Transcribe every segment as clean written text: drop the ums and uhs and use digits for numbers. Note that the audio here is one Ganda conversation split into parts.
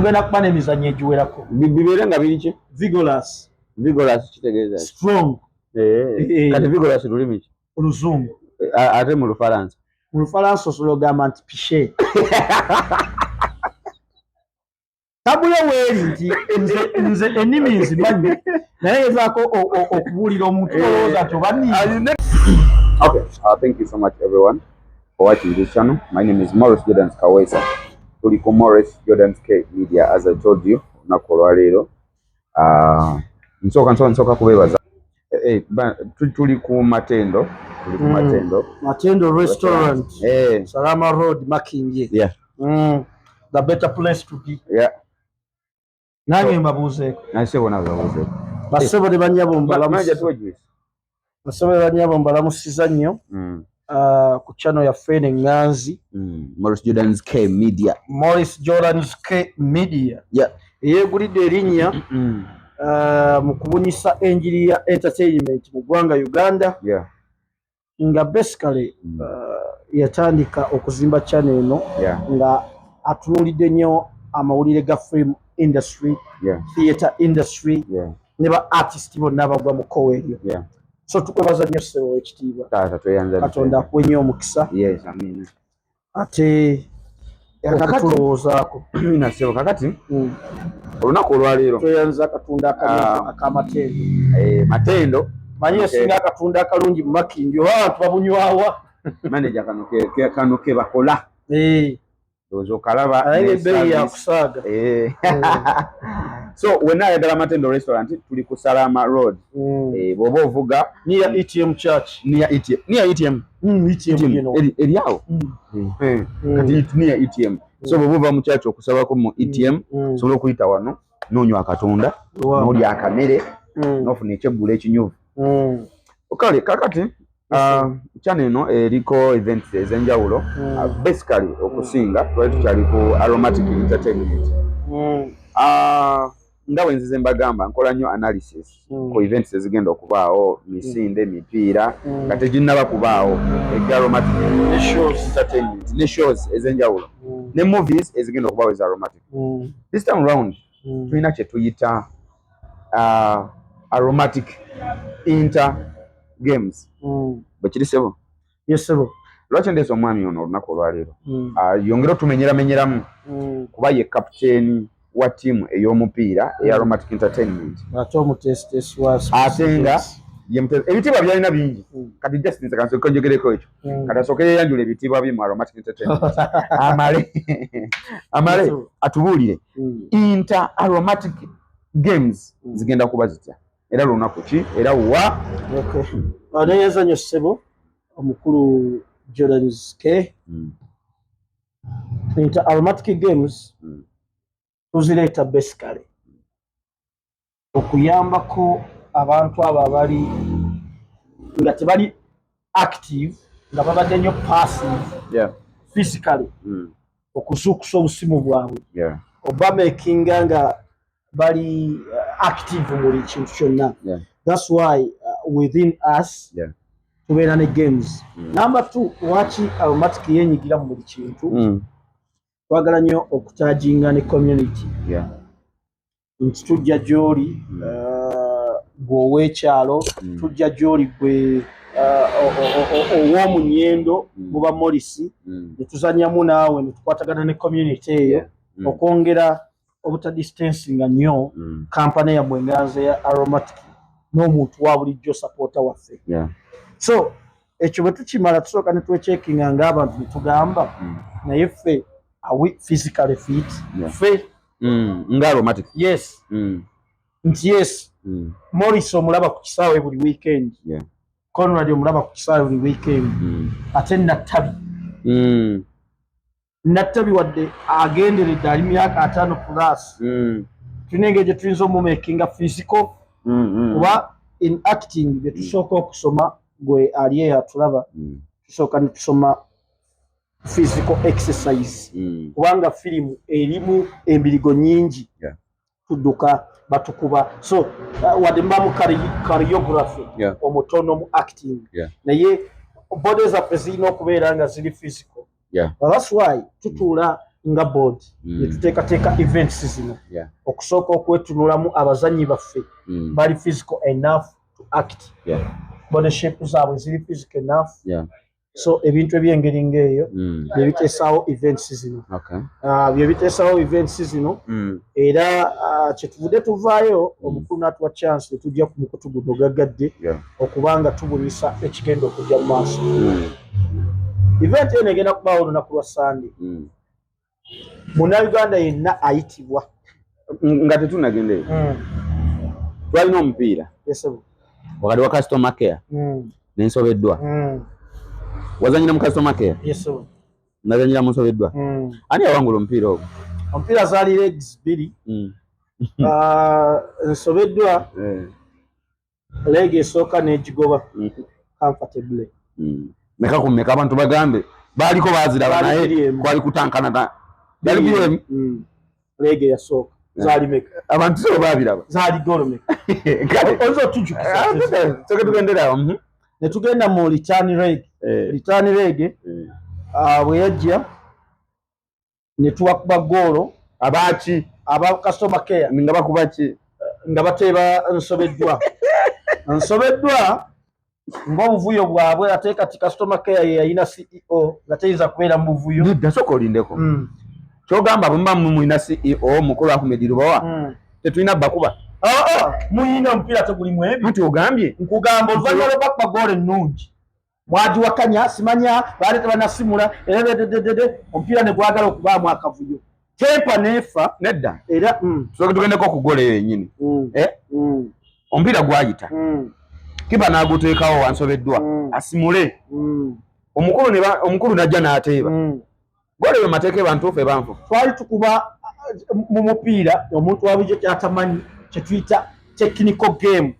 Tugenda kuba n'emizannyo egiwerako. Bibeere nga biri ki? Vigorous. Vigorous kitegeeza ki? Strong. Kati vigorous lulimi ki? Oluzungu. Ate mu Lufalansa? Mu Lufalansa osobola ogamba nti pishe. Tabu yo weeri nti nze ennimi nzimanyi, naye ngezaako okubuulira omuntu olowooza nti oba nniima. Okay, thank you so much, everyone, for watching this channel. My name is Morris Jordans Kawesa. Tuli ku Morris Jordans K Media, as I told you, olunaku olwaleero. Nsooka kubeebaza. Tuli ku Matendo, tuli ku Matendo. Matendo Restaurant. Salama Road, Makindye. The better place to be. Nange mbabuuzeeko. Nasebo nawe babuuzeeko. Bassebo ne bannyabo. Manager, tuwe juice. Bassebo ne bannyabo, mbalamusiza nnyo ku channel yaffe eno eŋŋanzi. Morris Jordans K Media. Morris Jordans K Media. Eyeegulidde erinnya mu kubunyisa enjiri ya entertainment mu ggwanga Uganda, nga basically yatandika okuzimba channel eno nga atunuulidde nnyo amawulire ga film industry, theatre industry ne ba artist bonna abagwa mu kkowa eryo. So tukwebaza nnyo, ssebo w'ekitiibwa. Taata, tweyanza. Katonda akuwe nnyo omukisa. Yes, amina. Ate Kakati okutulowoozaako. Amina, ssebo. Kakati olunaku olwaleero Tweyanza akatunda akamyufu Ah. ak'Amatendo. Matendo. Manyi esinga akatunda akalungi mu Makindye, oba abantu babunywawa? Manager, kano ke bakola. Ndowooza okalaba. Naye Ne ebbeeyi service. yakusaaga. So wenna ayagala Matendo Restaurant, tuli ku Salama Road. Bw'oba ovuga Near ETM Church. Near ETM, near ETM. ETM, you know. Eri awo. Kati near ETM, so bw'oba ova mu church okusabako mu ETM, osobola okuyita wano n'onywa akatunda, n'olya akamere, n'ofuna ekyeggulo ekinyuvu. Kale kakati channel eno eriko events ez'enjawulo. Basically okusinga twali tukyali ku Aromatic Entertainment. Nga bwe nzize mbagamba, nkola nnyo analysis ku events ezigenda okubaawo, misinde, mipiira nga teginnaba kubaawo, ega Aromatic Ne shows. Entertainment ne shows ez'enjawulo ne movies ezigenda okubaawo eza Aromatic. This time round tulina kye tuyita Aromatic Inter Games. Bwe kiri, sebo? Yes, sebo. Lwaki ndeesa omwami ono olunaku olwaleero? Yongera otumenyeramenyeramu, kuba ye kapiteeni wa ttiimu ey'omupiira eya Aromatic Entertainment. Ate omutesitesi wa Ate nga ye ebitiibwa byalina bingi. Kati just nze kansooke njogereko ekyo. Kati asooke yeeyanjula ebitiibwa bye mu Aromatic Entertainment, amale atubuulire Inter Aromatic Games zigenda kuba zitya, era lunaku ki, era wa? Okay. Neyeeza nnyo, ssebo omukulu Jordans K. Inter Aromatic Games tuzireeta basically okuyambako abantu abo abali nga tebali active, nga babadde nnyo passive physically, okuzuukusa obusimu bwabwe, oba makinga nga bali active mu buli kintu kyonna. That's why within us tubeera ne games. Number two, lwaki Aromatic yenyigira mu buli kintu? Twagala nnyo okutaginga ne community nti tujja gy'oli, gwe ow'ekyalo, tujja gy'oli gwe ow'omunyendo, muba Morisi, ne tuzannyamu naawe, ne tukwatagana ne community eyo okwongera obutadistancinga nnyo kampani yammwe enganzi ya Aromatic n'omuntu wa bulijjo supporter waffe. So ekyo bwe tukimala, tusooka ne twecheckinga ng'abantu ne tugamba, naye ffe, are we physically fit? Ffe Nga Aromatic. Yes. Nti yes, Morris omulaba ku kisaawe buli weekend, Conrad omulaba ku kisaawe buli weekend, ate Nattabi, Nattabi wadde agenderedde, ali myaka 50 plus, tulina engeri gye tuyinza omumakinga physical, kuba in acting bye tusooka okusoma, gwe ali eyo atulaba, tusooka ne tusoma physical exercise, kubanga firimu erimu emirigo nyingi. Tudduka, batukuba, so wadde mubamu choreography omutono mu acting, naye body zaffe zirina okubeera nga ziri physical. That's why tutuula. Nga board netuteekateeka events zino, okusooka okwetunulamu abazanyi baffe bali physical enough to act, body shape zaabwe ziri physical enough. So ebintu ebyengeri ng'eyo byebiteesaawo events zino. Byebiteesaawo events zino. Era kyetuvudde tuvaayo, omukulu n'atuwa chance netujja ku mukutu guno gaggadde okubanga tubunyisa ekigenda okujja mu maaso. Event eno egenda kubaawo olunaku lwa Sande. Munnayuganda yenna ayitibwa. Nga tetunagenda eyo, twalina omupiira wakati wa Customer Care nensobeddwa. Wazanyira mu Customer Care? Yes. Nazanyira mu Nsobeddwa. Ani yawangula omupiira ogwo? Omupiira zaali legs 2. Nsobeddwa leg esooka n'egigoba comfortably. Meka ku meka? Abantu bagambe, baaliko baaziraba. Baali naye 2-1. Kwali kutankana, bali 2-1. Leg eyasooka zaali meka? Abantu so baabiraba. Zaali golo meka? Kale. Oyinza otujjukiza? Soke tugenderawo. Ne tugenda mu return leg. Return leg, bwe yajja ne tuwakuba goolo. Abaaki? Aba Customer Care. Nga bakuba ki? Nga bateeba Nsobeddwa, Nsobeddwa ng'obuvuyo bwabwe. Ate kati Customer Care ye yalina CEO, nga teyinza kubeera mu buvuyo. Nedda, soka olindeko. Kyogamba bwe muba mulina CEO mukulu Ahmed Lubowa, tetulina bakuba? Ah, ah, muyina omupiira tegulimu ebyo. Anti ogambye. Nkugamba oluvannyuma lwebakuba goolo ennungi, mwagiwakanya, simanya baali tebanasimula era dededede, omupiira ne gwagala okubaamu akavuyo, temper neefa. Nedda. Era Tusooke tugendeko ku goolo eyo yennyini. Eh? Omupiira gwayita, kipa n'aguteekawo wansobeddwa asimule. Omukulu najja n'ateeba. Goolo eyo mateeka eba ntuufu, eba nfu? Twali tukuba mu mupiira, omuntu wabulijjo kyatamanyi kyetuyita technical game,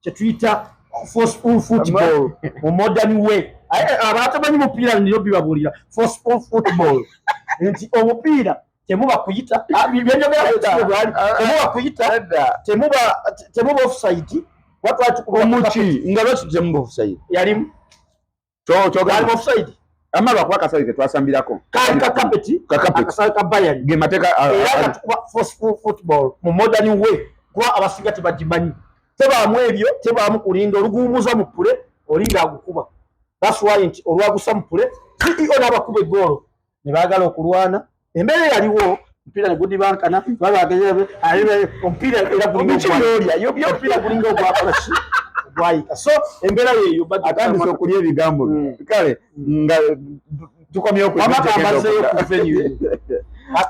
kyetuyita forceful football mu modern way. Aye, abatamanyi mupiira nyo bibabuulira forceful football nti omupiira temuba kuyita. Ah, byenjogera bwali temuba kuyita, temuba offside. Watwali tukuba Omuki nga lwaki temuba offside? Yalimu. Kyogamba Yalimu offside. Ama lwakuba akasawe ke twasambirako. Kaali ka kapeti. Ka carpet. Akasawe ka Bayern. Ge mateeka. Era nga tukuba forceful football mu modern way, kuba abasinga tebagimanyi. Tebaamu ebyo, tebaamu kulinda oluguwumuza mu play oli ng'agukuba. That's why nti olwagusa mu play, CEO n'abakuba eggoolo ne baagala okulwana. Embeera eyaliwo, omupiira ne gudibankana, omupiira era gulinga Biki byolya? Omupiira gulinga ogwakola ki, ogwayika. So embeera yeeyo. Atandise okulya ebigambo. Kale nga tukomyewo ku Wamaka event egenda amazeeyo okudda. ku venue.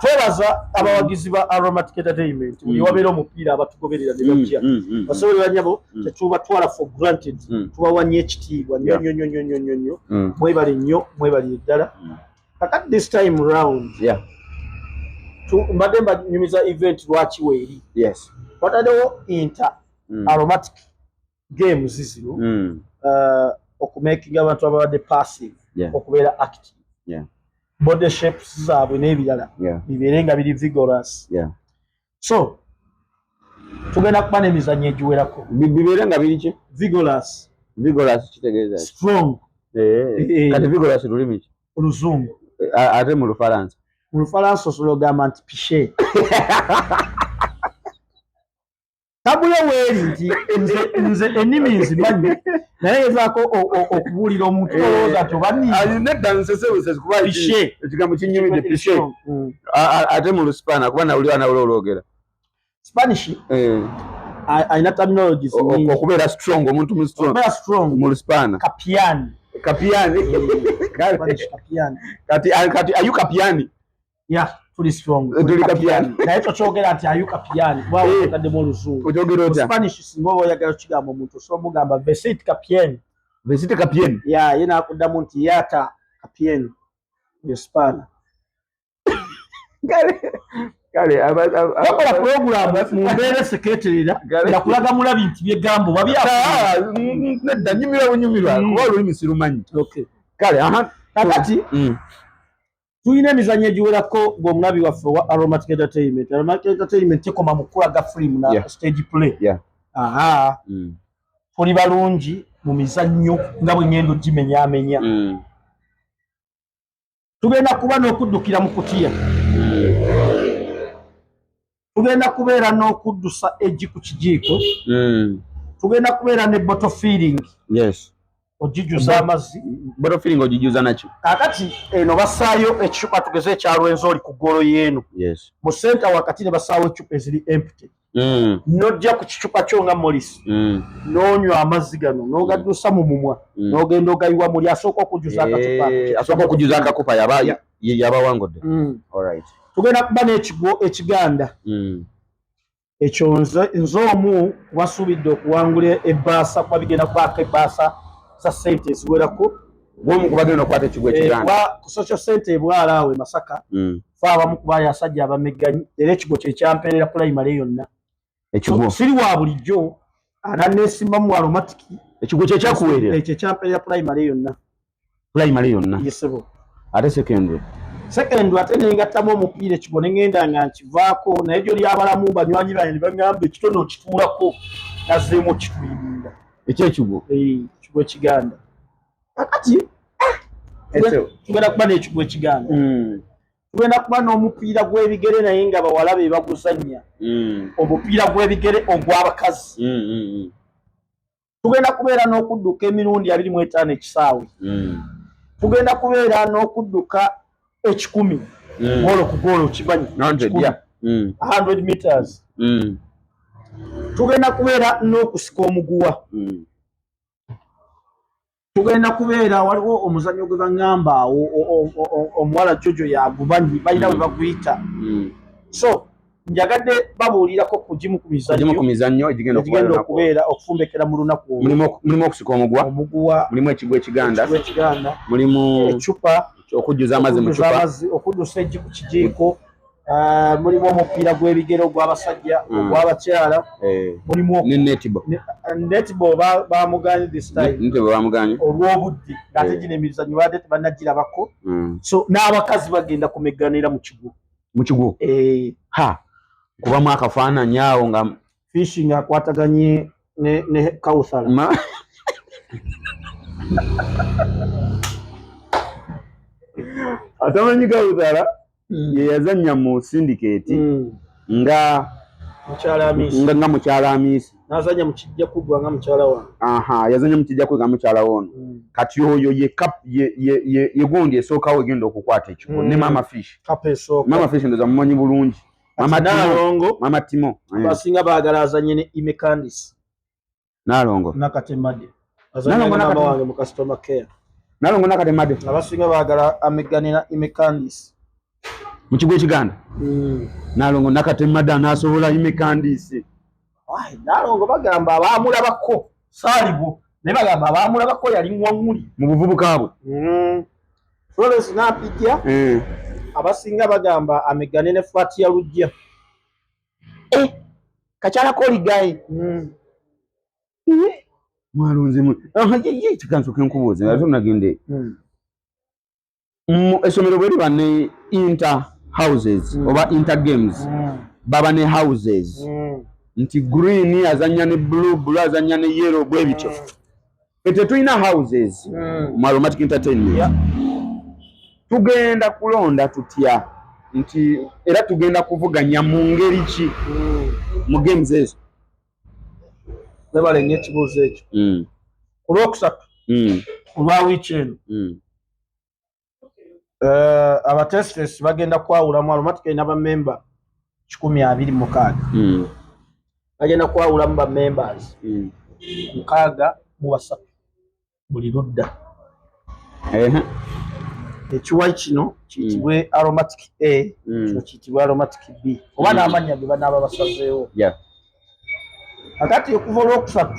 Twebaza abawagizi ba Aromatic Entertainment buli wabeera omupiira abatugoberera ne bajja. Basobole banyabo, tetubatwala for granted. Tubawa nnyo ekitiibwa, nnyo nnyo nnyo nnyo nnyo nnyo. Mwebale nnyo, mwebalire ddala. Kakati this time round, mbadde mbanyumiza event lwaki weeri. Wataddewo inter aromatic games zino okumakinga abantu ababadde passive okubeera active, body shapes zaabwe n'ebirala bibeere nga biri vigorous. So tugenda kuba n'emizannyo egiwerako. Bibeere nga biri ki? Vigorous. Vigorous kitegeeza ki? Strong. Kati vigorous lulimi ki? Oluzungu. Ate mu Lufalansa? Mu Lufalansa osobola ogamba nti pishe tabuyo weeri nti nze ennimi nzimanyi, naye gezaako okubuulira omuntu olowooza nti oba Ali nedda, nsese busesi kuba Pishe. Ekigambo kinyumidde, pishe. Ate mu Lusipana, kuba nawulira nawula olwogera. Spanish alina terminologies nyingi. Okubeera strong, omuntu mu strong. Okubeera strong. Mu Lusipana? Kapiani. Kapiani. Kale. Spanish kapiani. Kati ayu kapiani? Yeah, tuli strong. Tuli kapiani. Naye tokyogera nti ayu kapiani kuba otaddemu oluzungu. Okyogera otya? Spanish singa oba oyagala kigamba omuntu, osobola mugamba "Vesit kapien." Vesite kapien. Ya, ye nakuddamu nti "Yata kapien." Yo Spana. Kale Bakola program mu mbeera eseketerera nakulaga mulabi nti byegambo babya. Ah, nedda, nyumirwa bunyumirwa kuba olulimi sirumanyi. Okay. Kale, aha. Kakati tulina emizannyo egiwerako ng'omulabi waffe wa Aromatic Entertainment. Aromatic Entertainment tekoma mu kulaga film na stage play. Aha, tuli balungi mu mizannyo nga bwe ngendo gimenyaamenya. Tugenda kuba n'okuddukira mu kutiya. Tugenda kubeera n'okuddusa eggi ku kijiiko. Tugenda kubeera ne bottle filling. Ogijuza amazzi. Bottle filling ogijuza naki? Kaakati eno bassaayo ekicupa, tugeze ekya Rwenzori ku ggolo y'eno. Mu center wakati ne bassaawo eccupa eziri empty. N'ojja ku kicupa kyo nga Morris, n'onywa amazzi gano, n'ogaddusa mu mumwa, n'ogenda ogayiwa muli asooka okujjuza akacupa. Asooka okujjuza akacupa yaba yaba wangudde. Alright. Tugenda kuba n'ekigwo ekiganda. Ekyo nze omu kubasuubidde okuwangula ebbaasa, kuba bigenda kubaako ebbaasa za ssente eziwerako. Gwomu kubagenda okukwata ekigwo ekiganda. Kuba ku social center ebwala awo e Masaka, fe abamu kuba asajja abamegganyi, era ekigwo kye kyampeerera pulayimale yonna. Ekigwo. Siri wa bulijjo ananeesimbamu mu Aromatic. Ekigwo kye kyakuweerera? Ekyo kyampeerera pulayimale yonna. Pulayimale yonna? Yes, ssebo. Ate secondary? Secondary ate nengattamu omupiira, ekigwo ne ŋŋenda nga nkivaako, naye gyo lyabalamu banywanyi bange ne baŋŋamba ekitono okituulako, nazzeemu okituyiringa. Ekyekigwo? Ekigwo ekiganda. Kakati tugenda kuba n'ekigwo ekiganda. Tugenda kuba n'omupiira gw'ebigere, naye nga bawala be baguzannya. Omupiira gw'ebigere ogw'abakazi. Tugenda kubeera n'okudduka emirundi 25 ekisaawe. Tugenda kubeera n'okudduka 100. Goolo ku goolo, kimanyi. 100 meters. Tugenda kubeera n'okusika omuguwa. Tugenda kubeera, waliwo omuzannyo gwe baŋŋamba awo, omuwala Jojo yagumanyi, balina bwe baguyita. So njagadde babuulirako ku gimu ku mizannyo egigenda okubeera okufumbekera mu lunaku olwo. Mulimu okusika omuguwa, omuguwa, mulimu ekigwo ekiganda, ekiganda, mulimu ecupa, okujjuza amazzi mu cupa, okuddusa eggi ku kijiiko, mulimu omupiira gw'ebigere ogw'abasajja, ogw'abakyala, mulimu ne netball. Netball bamuganye this time. Netball bamuganye olw'obudde, ng'ate gino emizannyo badde tebannagirabako. So n'abakazi bagenda kumegganira mu kigwo. Mu kigwo? Ha, kubamu akafaananyi awo nga Fishing akwataganye ne Kauthara. Atamanyi Kauthara ye yazannya mu Syndicate nga Mukyala Amisi. Nga Mukyala Amisi. Nazannya mu Kijja Kugwa nga mukyala wange. Aha, yazannya mu Kijja Kugwa nga mukyala wono. Kati oyo ye gundi esookawo egenda okukwata ekigwo ne Mama Fish. Kapa esooka. Mama Fish ndoza mumanyi bulungi. Mama Timo. Mama Timo. Abasinga baagala azanye ne Ime Candice. Nalongo. Nakatemade. Azanye ne mama wange mu customer care. Nalongo Nakatemade. Abasinga baagala amegganira Ime Candice. Mu kigwo ekiganda. Nalongo Nakatemade anaasobola Ime Candice? Nalongo bagamba abaamulabako saaliwo, naye bagamba abaamulabako yali ŋŋwaŋŋuli mu buvubuka bwe. Florence Nampijja, abasinga bagamba ameggane ne Fatia Lujja. Kakyala koligaye. Mwalonze mu. Ye kikansooke nkubuuze, nga tonnagende. Essomero bwe liba ne inter houses oba inter games, baba ne houses. Nti green azannya ne blue, blue azannya ne yellow, bwe bityo. Ffe tetulina houses mu Aromatic Entertainment. Tugenda kulonda tutya nti era tugenda kuvuganya mu ngeri ki mu games ezo? Webale nnyo ekibuuzo ekyo. Ku Lwokusatu olwa wiiki eno, abatesitesi bagenda kwawulamu. Aromatic erina bammemba 126. Bagenda kwawulamu ba members 63 buli ludda. Ekiwayi kino kiyitibwe Aromatic A, kino kiyitibwe Aromatic B, oba n'amannya ge banaaba basazeewo. Kakati okuva Olwokusatu,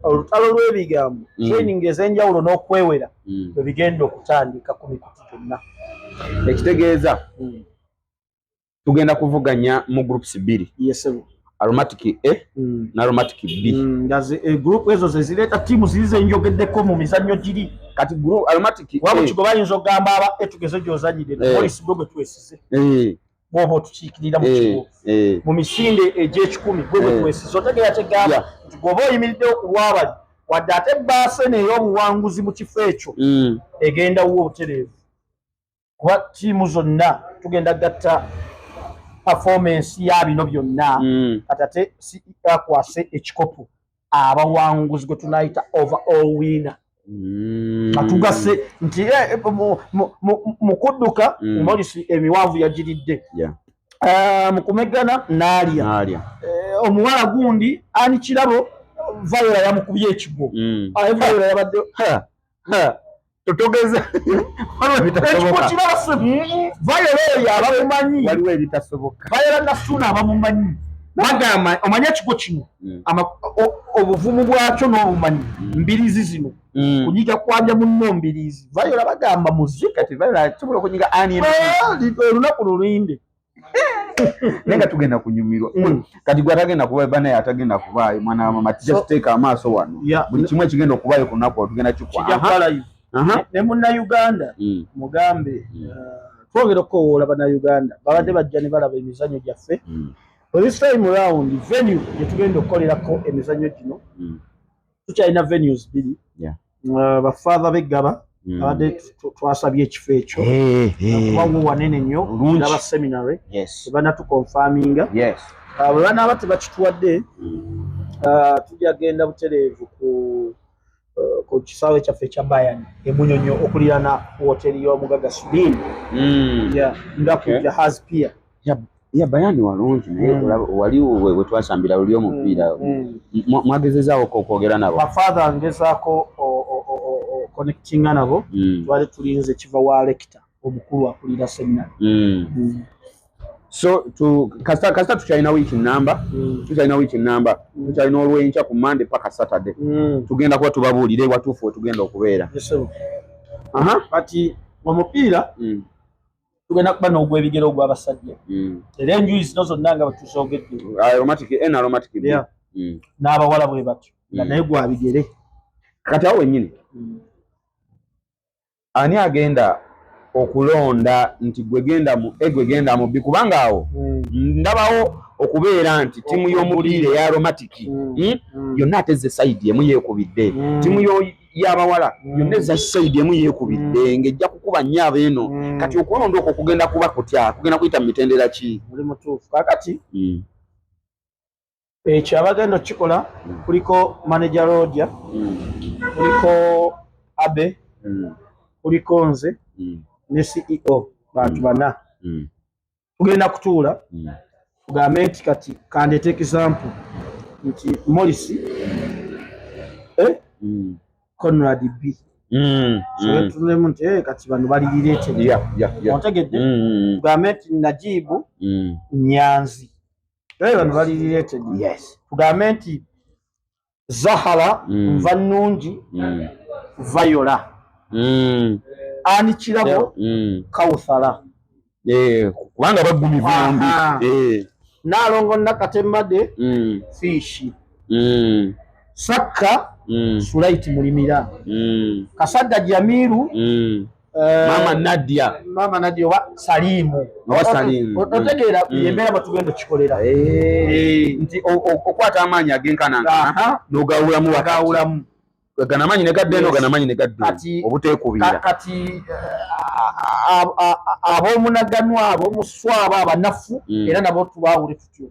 olutalo lw'ebigambo, training ez'enjawulo n'okwewera bwe bigenda okutandika ku mikutu gyonna. Ekitegeeza tugenda kuvuganya mu groups bbiri. Yes, ssebo. Aromatic A ne Aromatic B. Nga group ezo ze zireeta ttiimu ziri zenjogeddeko mu mizannyo giri. Kati group Aromatic A, mu kigo bayinza okugamba aba A, tugeze gy'ozannyidde, Morris gwe gwe twesize. Bw'oba otukiikirira mu kigo. Mu misinde egy'ekikumi gwe gwe twesize. Otegeera kyegamba nti bw'oba oyimiriddewo ku lwabali, wadde ate ebbaasa eno ey'obuwanguzi mu kifo ekyo egenda wo obutereevu. Kuba ttiimu zonna tugenda gatta Performance ya bino byonna, kati ate CEO akwase ekikopo abawanguzi gwe tunayita overall winner, katugase nti mu kudduka Morris emiwanvu yagiridde, mu kumegana n'alya, omuwala gundi ani Kirabo Viola yamukubye ekigwo. Viola yabadde Totogeza. Ekigwo kiraba se Viola oyo abamumanyi. Waliwo ebitasoboka. Viola Nasuuna abamumanyi bagamba omanye ekigwo kino, obuvumu bwakyo n'obumanyi, mbirizi zino kunyiga kwanja munno mbirizi. Viola bagamba muzi. Kati Viola tusobola okunyiga ani? Olunaku lulinde. Naye nga tugenda kunyumirwa. Kati gwe atagenda kuba banaye atagenda kubaayo, mwana wa mama, just teeka amaaso wano. Buli kimu ekigenda okubaayo ku lunaku olwo tugenda kikwa. Kijja kuba live. Ne Munnayuganda mugambe, twongera okukowoola Bannayuganda babadde bajja ne balaba emizannyo gyaffe. This time round, venue gye tugenda okukolerako emizannyo gino, tukyalina venues bbiri. Bafather b'eggaba abadde twasabye ekifo ekyo kuba wo wanene nnyo Bulungi. n'aba seminary tebanatuconfirminga. Bwe banaaba tebakituwadde, tujja genda butereevu ku kisaawe kyaffe ekya Bayern emunyonyo okuliraana woteri y'omugaga Sudin, yeah, nga ku Jahaz Pier. Ya, Bayani walungi, naye olaba wali we twasambira luli omupiira, mwagezezaawoko okwogera nabo? Bafather ngezaako connectinga nabo. Twali tulinze kiva wa lector omukulu akulira seminary. So kasita tukyalina wiiki namba, tukyalina wiiki namba, tukyalina olwenkya ku Mande paka Saturday, tugenda kuba tubabuulire watuufu wetugenda okubeera. Yes, sir. Kati omupiira tugenda kuba n'ogw'ebigere ogw'abasajja, era enjuyi zino zonna nga bwe tuzoogedde. Aromatic A na aromatic B. Yeah. N'abawala bwe batyo nga naye gwa bigere. Kati awo wennyini, ani agenda okulonda nti gwe genda mu A, gwe genda mu B? Kubanga awo ndabawo okubeera nti ttiimu y'omupiira eya aromatic yonna ate ezze side emu yeekubidde, ttiimu y'abawala yonna ezza side emu yeekubidde ng'ejja kukuba nnyo abeeno. Kati okulonda okwo kugenda kuba kutya? Kugenda kuyita mu mitendera ki? Muli mutuufu. Kaakati ekyo abagenda okukikola kuliko manager Roger, kuliko Abe, kuliko nze ne CEO, bantu bana. Tugenda kutuula tugambe nti kati kandeete example nti Morris A, Conrad B. So tunulemu nti kati bano bali related. Ontegedde? Tugambe nti Najibu Nyanzi, bano bali related. Tugambe nti Zahara Nvannungi, Viola ani Kirabo, Kauthara. Kubanga baggumivu bombi. Naalongo Nakatemmadde, Fiishi Sakka, Sulaiti Mulimira, Kasadda Jamiru, Mama Nadia. Mama Nadia oba Salimu. Oba Salimu. Otegeera embeera bwe tugenda okikolera? Nti okwata amaanyi agenkanankana n'ogawulamu wakati. Gawulamu. Gano amaanyi ne gadda eno, gano amaanyi ne gadda eno. Obuteekubiira. Kati ab'omunaganwa, ab'omuswaba, abanafu, era nabo tubaawule tutyo.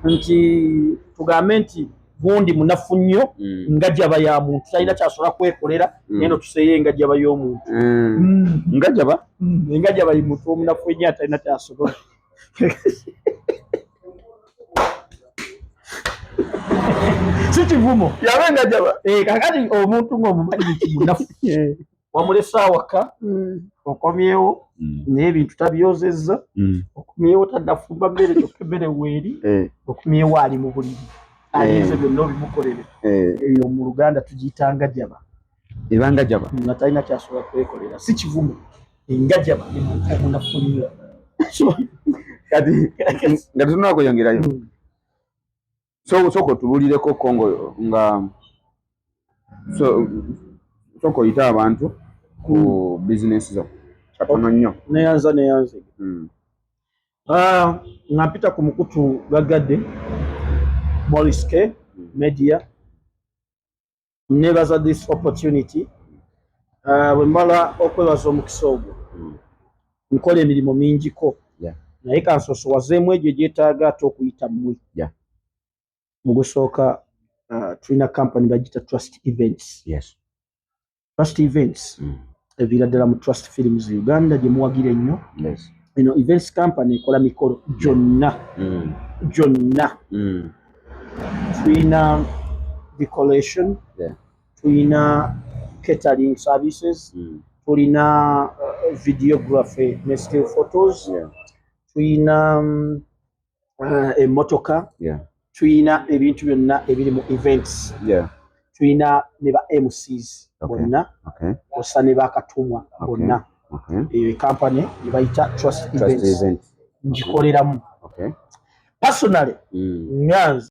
Nti tugambe nti gundi munafu nnyo, ngajaba ya muntu talina kyasobola kwekolera, naye no tuseeyo engajaba y'omuntu. Ngajaba? Engajaba ye muntu omunafu ennyo atalina kyasobola. Si kivumo. Yaba engajaba. Kakati omuntu ng'omumanyi nti munafu, wamulese awaka, okomyewo naye ebintu tabyozezza, okomyewo tannafumba mmere kyokka emmere weeri, okomyewo ali mu buliri alinze byonna obimukolere. Eyo mu Luganda tugiyita ngajaba. Eba ngajaba. Nga talina kyasobola kwekolera. Si kivumo, engajaba ye muntu omunafu nnyo. Kati nga tetunaba kweyongerayo, so sooka otubulireko Kongo nga so sooka oyite abantu ku bizinesi zo katono nnyo. Neyanza, neyanze. Nga mpita ku mukutu gagadde Morris K Media, nebaza this opportunity. Bwe mmala okwebaza omukisa ogwo, nkola emirimu mingiko. Naye kansosowazeemu egyo egyetaaga ate okuyita mmwe. Mu gusooka, tulina company bagita Trust Events. Trust Events eviira ddala mu Trust Films Uganda gye muwagira ennyo. Eno events company ekola mikolo gyonna gyonna. Tulina decoration, tulina catering services, tulina videography ne still photos, tulina emmotoka, tulina ebintu byonna ebiri mu events, tulina ne ba MCs bonna, ossa ne bakatumwa bonna. Eyo ekampany gye bayita Trust Trust Events Event. ngikoleramu personally, nganze.